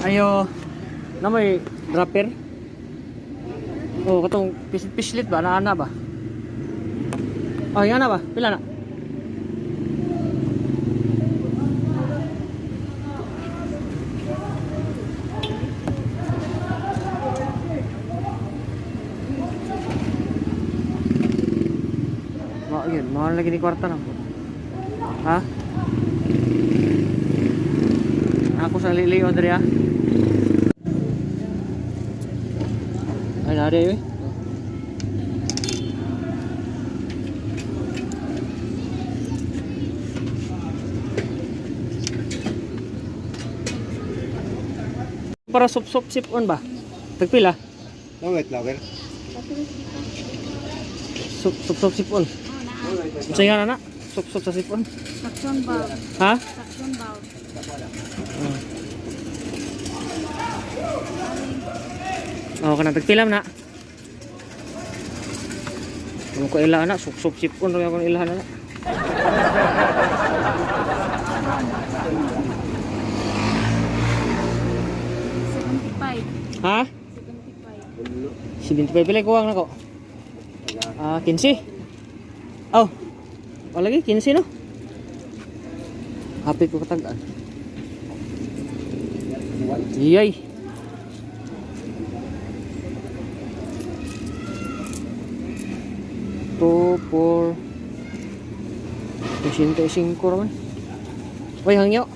Ayo, na may dropper. Oh, katong pislit ba na ana ba? Oh, yan na ba? Pila na? Mao yun, mahal lagi ni kwarta na po. Ha? Ako sa lili, Andrea. Ay, nari eh. Para sup-sup sip on ba? Tagpila? No, wait, lager. Sup sup sup sip on. Unsa nga na na? Sup sup sa sip on. Saksyon ba? Ha? Saksyon ba? Oh, kanang tagpila man na. Kung ko ila na, sup sup sip on ra akong ilahan na. 75. Ha? 75. 75 pila kuwang nako. Ah, 15. Oh. Wala lagi 15 no. Hapit ko katag-an. Iyay. Two, four, 85 raman. Uy, hangyo.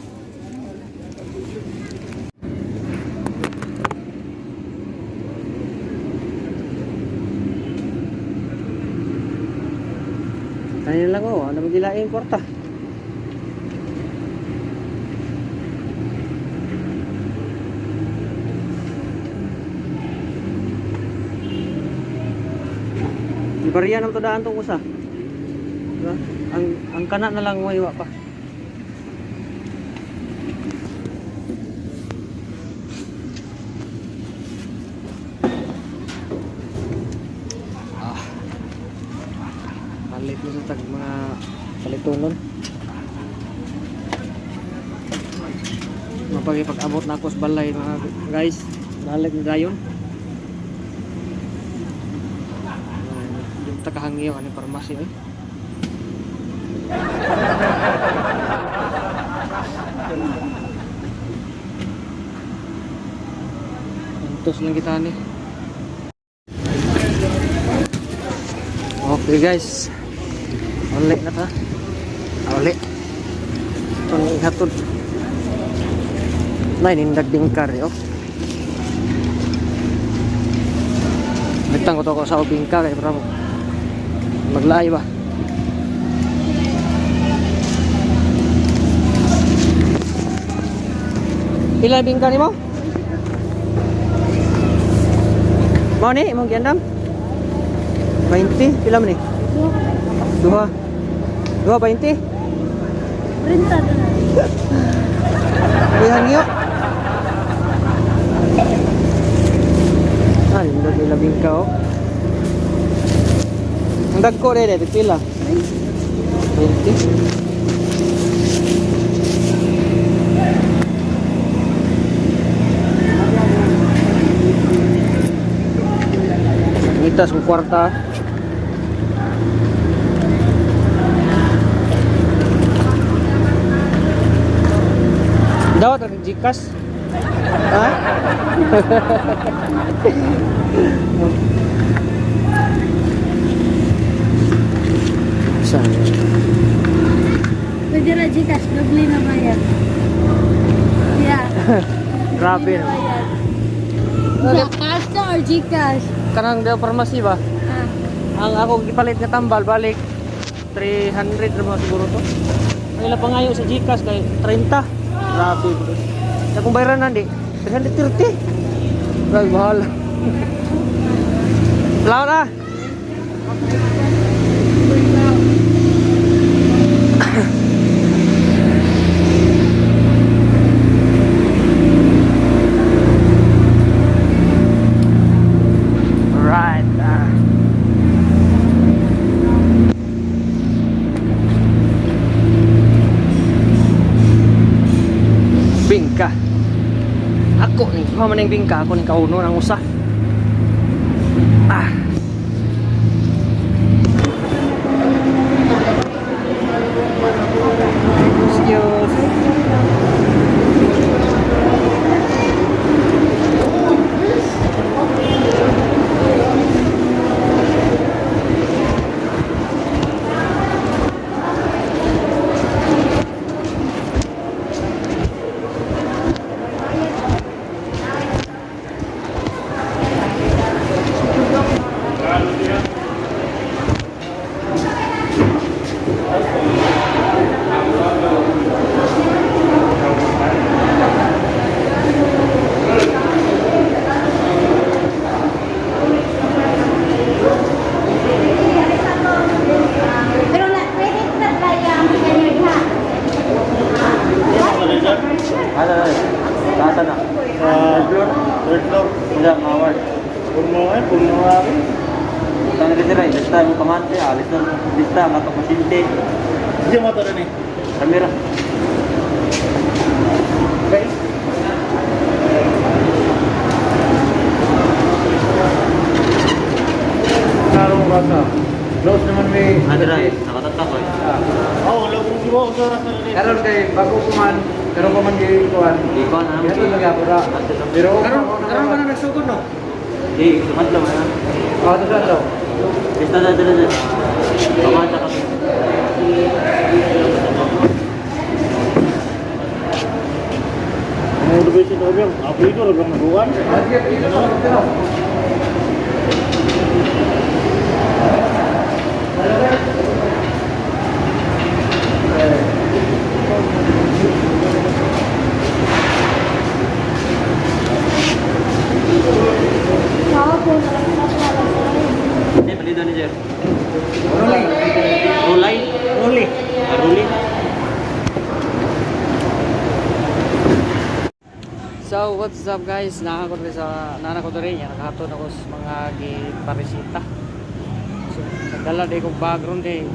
Kanina lang oh, ano magilaing kwarta. Ibariya nang tudaan tong usa. Diba? Ang kana na lang maiwa pa. Ah. Palit mo sa tag mga palitonon. Mapagipag-abot na ako sa balay mga guys. Balik na dayon. Yung takahangyo ani parmasi eh. Antos lang kita ni. Okay guys. Uli na ta. Uli. Itong ihatod. Nay, nindag bingkar eh, oh. Nagtang ko to ko sa bingka kay para maglaay ba. Pila bingka nimo? Mao ni imong giandam? 20 pila man ni? Duha. Duha 20. Printa doon na. Uy, hangyo. Ay, hindi nila bingka oh. Ang dagko rin eh, pila. 20. Ngitas kong kwarta. Dawat ang Gcash. Ha? Saan? Pwede na Gcash, doble na bayad. Yeah. Grabe. Doble na No? bayad. Yeah, cash na or Gcash? Kanang daw pharmacy ba? Ah, Ang ako gipalit nga tambal balik 300 ra mga siguro to. Ang ila pangayo sa GCash kay 30. Grabe bro. Sa kung bayaran na di 330. Grabe mahal. Laura. Right. Ah. Bingka. Dako ni. Duha man ning bingka ako ning kauno nang usa. Ah. Excuse. Pero na, pwede na kaya ang ganyan ha. Ano na? Nasa na? Third floor? Third floor. Wala, mawar. Puno eh, puno nga rin. Tanga rin sila, lista mo pamante, alis na lista, matapasinti. Hindi mo rin eh. Kamera. Okay. Karong basa. Close naman may... Ano na, nakatatak ko eh. Oo, wala kong giwa ko sa rasa rin. Karon kay bago ko man, karon ko man gikuan. Di ko na. Ito nagyapon ra. Pero Karon karon ba na nagsugod no? Di, sumadlaw na. Ah, to sa daw. Lista na, dala na. Pamante ka. Ano ba siya daw biyang? Apli ko, rabang nabukan. Ah, sige, dito to, dito. Ako, Hindi, palito ni Jer. Rolling. Rulay. Uli. Ah, Rulay. So what's up guys? Naa ko diri sa nana ko diri nya nakahatod ako sa mga giparesita. So nagdala di kog bag ron di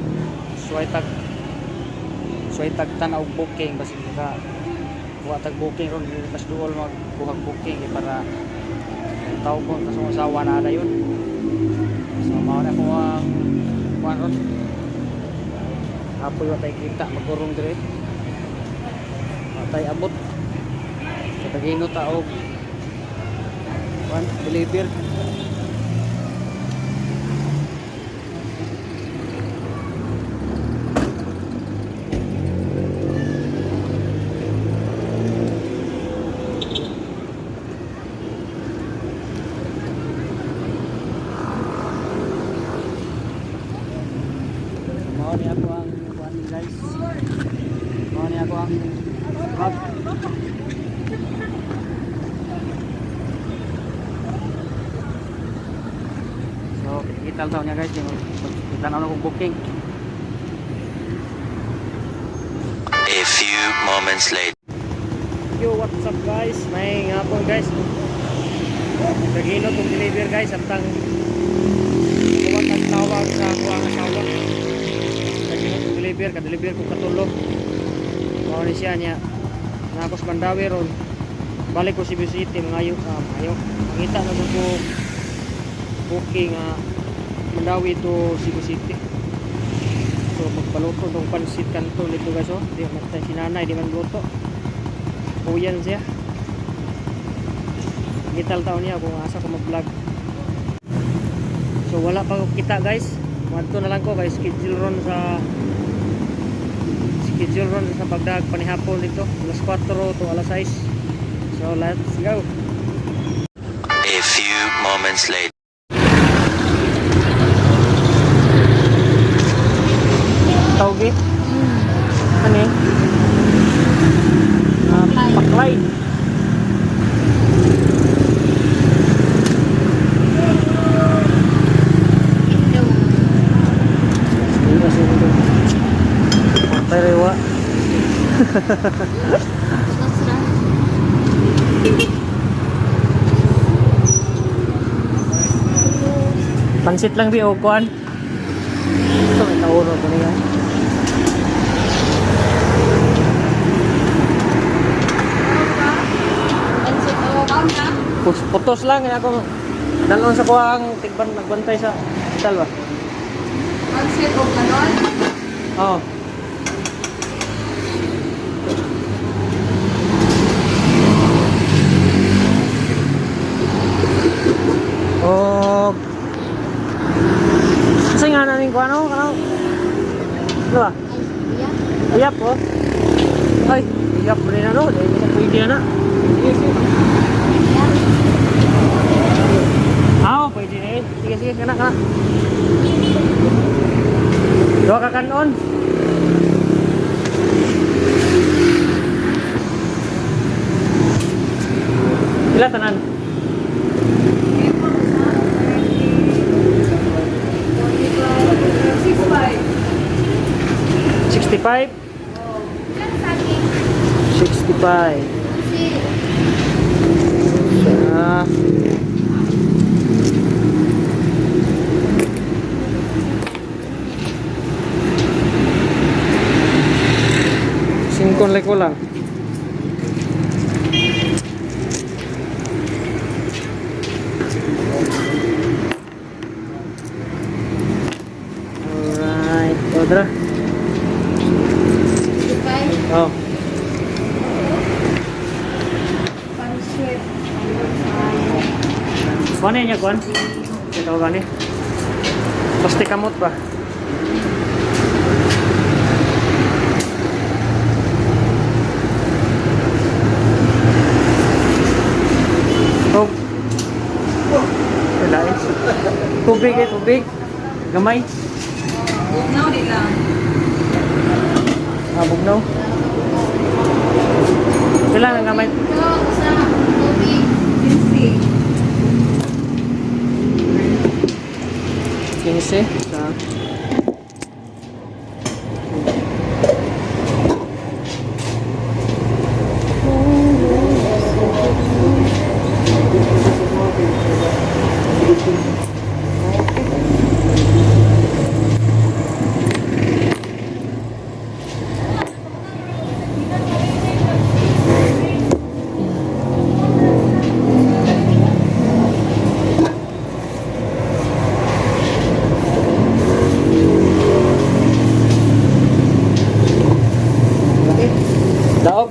suway tag tan-aw og booking basig maka kuha tag booking ron di mas duol magkuha og booking kay para tawag ko sa asawa na na yun. So mao na ko ang kuan ron. Apoy wa tay kita magurong diri. Wa tay abot. Sa tagino ta og kuan deliver. Mao ni ako ang kuan guys. Mao ni ako ang bag. So, kita taon niya guys, kita na akong booking. A few moments later. Yo, what's up guys? May hapon guys. Nagino tong deliver guys antang kuha tag tawag sa ako ang asawa. Nagino tong deliver, ka-deliver ko katulog. Mao ni siya niya. Na ako sa Mandawi ron. Balik ko Cebu City mangayo mangayo. Mangita na ko booking Mandawi to Cebu City. So magpaluto tong pansit kanto nito guys oh. Di man tayo si nanay, di man luto. Kuyan siya. Gital taon niya kung asa ko mag-vlog. So wala pa ko kita guys. Madto na lang ko guys schedule ron sa pagdag panihapon dito alas 4 to alas 6. So let's go. A few moments later. Tawgi. Ano eh? Ah, paklay. Hindi siguro. Patay rewa. Pansit lang bi o kuan. Ito may kauno ko niya. Pansit o. Putos lang kaya ako dalon sa kuha ang tigban nagbantay sa hospital ba. Mag-set og kanon. Oo. Oh. Kasi nga namin ko ano, ano? Ano ba? Ay, iya. Iyap oh. Ay, iyap mo rin ano, dahil sa pwede na. Sige, sige. Ah, oh, pwede na eh. Sige, sige, kana, kana. Dua ka kanon. Pila tanan? 65. 65? 65. Si Ah. Singkon like ko lang. Alright, o tara. 65. Oh. Pansit. Kuan niya kuan? Ito gani. Basta kamot ba? Oh. Wala eh. Tubig eh, tubig. Gamay. Bugnaw di lang. Ah, bugnaw. Kailangan ang gamay. Ito, sa tubig. 15. 15. Sa Daog.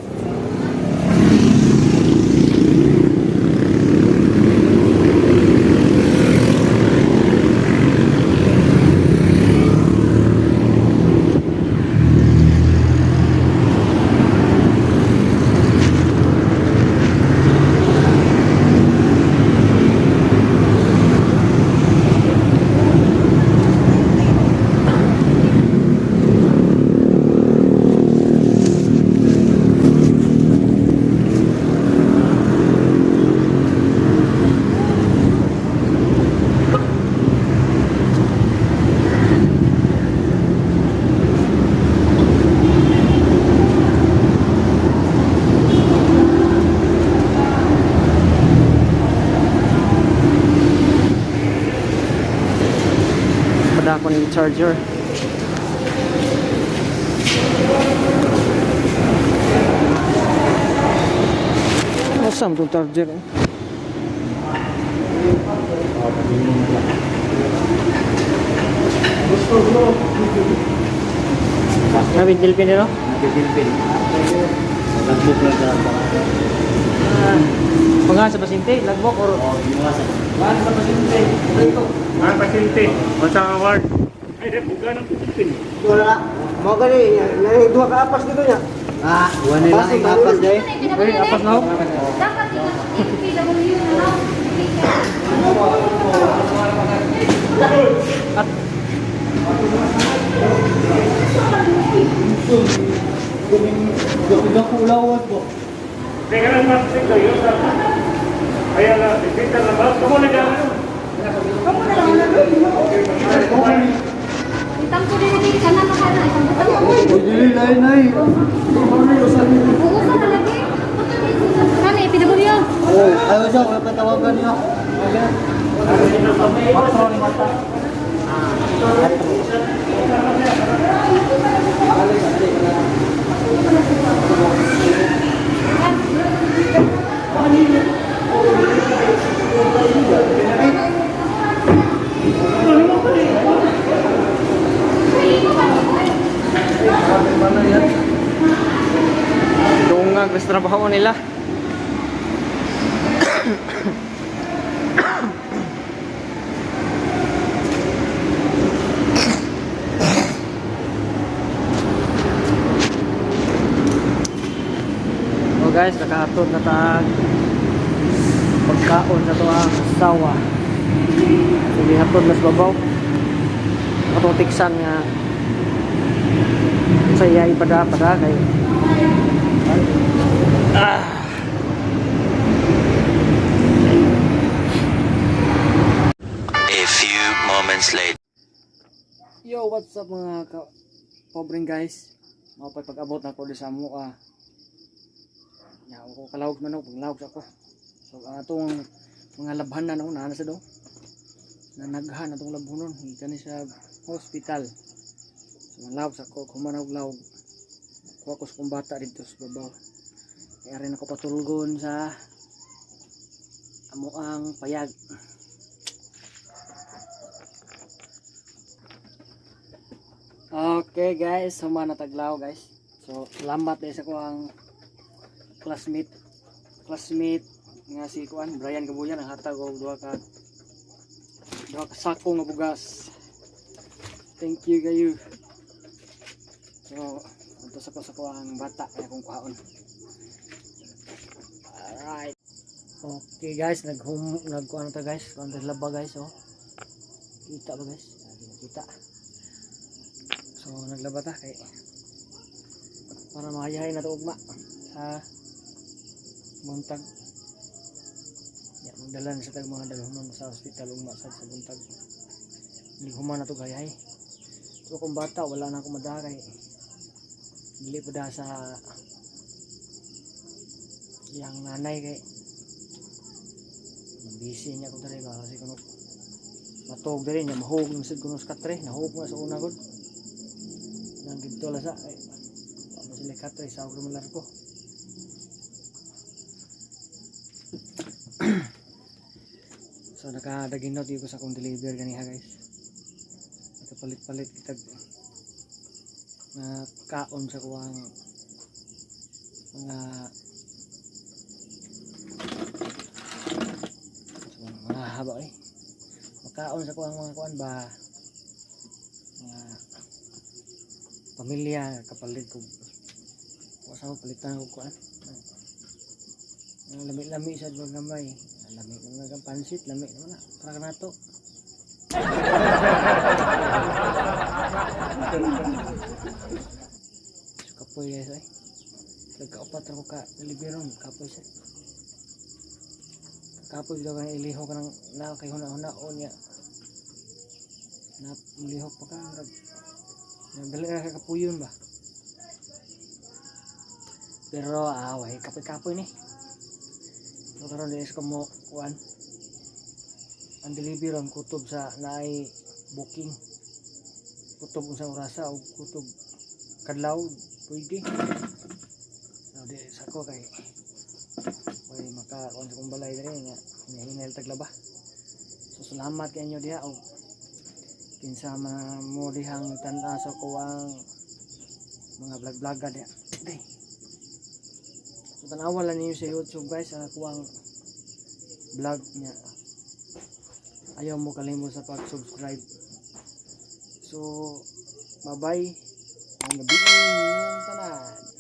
Pada ako ng charger. Awesome itong charger eh. Nabintilpin nila? Nagpipilpil. Nagbuk lang sa Mga sa pasinti, lagbok or Oo, ginawa sa. Mga sa pasinti. Ito. Mga pasyente, unsa ang award? Ay, buga ng pilipin. Wala. Mo gani, nari duha ka apas dito niya. Ah, wala lang ang apas dai. Ay, apas na ho. Dapat ikaw, PW na lang. Hindi ka. At Teka lang, mas ito yun sa... Kaya na, bisita na ba? Kamu na gano'n. Kamu na lang na. Itang ko din din kana na kana itang butang. Dili lain nay. Oo sa lagi. Kani PW. Oh, ayaw siya, wala patawagan niya. Dungag sa trabaho nila. Oh guys, nakahatod na tag pagkaon sa tuang asawa. So gihatod mas babaw. Katong tiksan nga sa iya ipada pada kay A few moments later. Yo, what's up mga ka pobreng guys? Mao pa'y pag-abot na ko di sa mua. Nya ako kalawag man ako, paglawag sa ako. So ang atong mga labhanan ako naa na sa do. Nanaghan atong labhonon gikan ni sa hospital. So manlawag sa ako, human ako lawag. Kuha ko sa kong bata dito sa babaw. Kaya rin ako patulgon sa amuang payag. Okay guys, human na taglaw guys. So, salamat dahil sa kuang classmate classmate nga si kuan Brian Gabuyan ang hatag og duha ka sako nga bugas. Thank you kayo. So, adto sa ko sa kuang bata kaya kong kuhaon. Alright. Okay guys, nag-home nagkuan ta guys, kuan ta laba guys oh. Kita ba guys? Ah, di makita. So naglaba ta kay para makayahay na to ugma sa buntag. Ya, magdala na sa tag mga dalhonon sa ospital ugma sa buntag. Hindi human na to gayahay. So kung bata wala na akong madaha kay dili pa da sa iyang nanay kay busy niya kung dali ba kasi kuno matog dali niya mahug na sad kuno sa katre nahug na sa una gud nang didto la sa ay wa man sila katre sa og man ko. So nakadaginot ko sa akong deliver ganiha guys, nakapalit-palit kitag na kaon sa kuwang mga so, mga haba eh makaon sa kuwang mga kuan ba mga pamilya kapalit ko wa sa palitan ko kuan ang lami-lami sa wag gamay. Lami naman ang pansit, lami naman na para kanato. So kapoy guys ay nagkaupat ako ka deliveron kapoy sa kapoy daw ka ilihok ka ng na kay huna-huna niya na lihok pa ka murag nagdali ra ka kapuyon ba pero away kapoy-kapoy ni. So karon di ko mo kuan ang delivery ang kutob sa naay booking kutob unsang orasa o kutob kadlaw pwede. So di sa ko kay way maka kuan sa kong balay diri nga hinahinay taglaba. So salamat kay inyo diha og kinsa man mo dihang tan-aw sa kuwang mga vlog-vlogger diha. Day. So tan-awa lang ninyo sa YouTube guys ang kuwang vlog niya. Ayaw mo kalimot sa pag-subscribe. So bye-bye. Ang gabi ninyong tanan.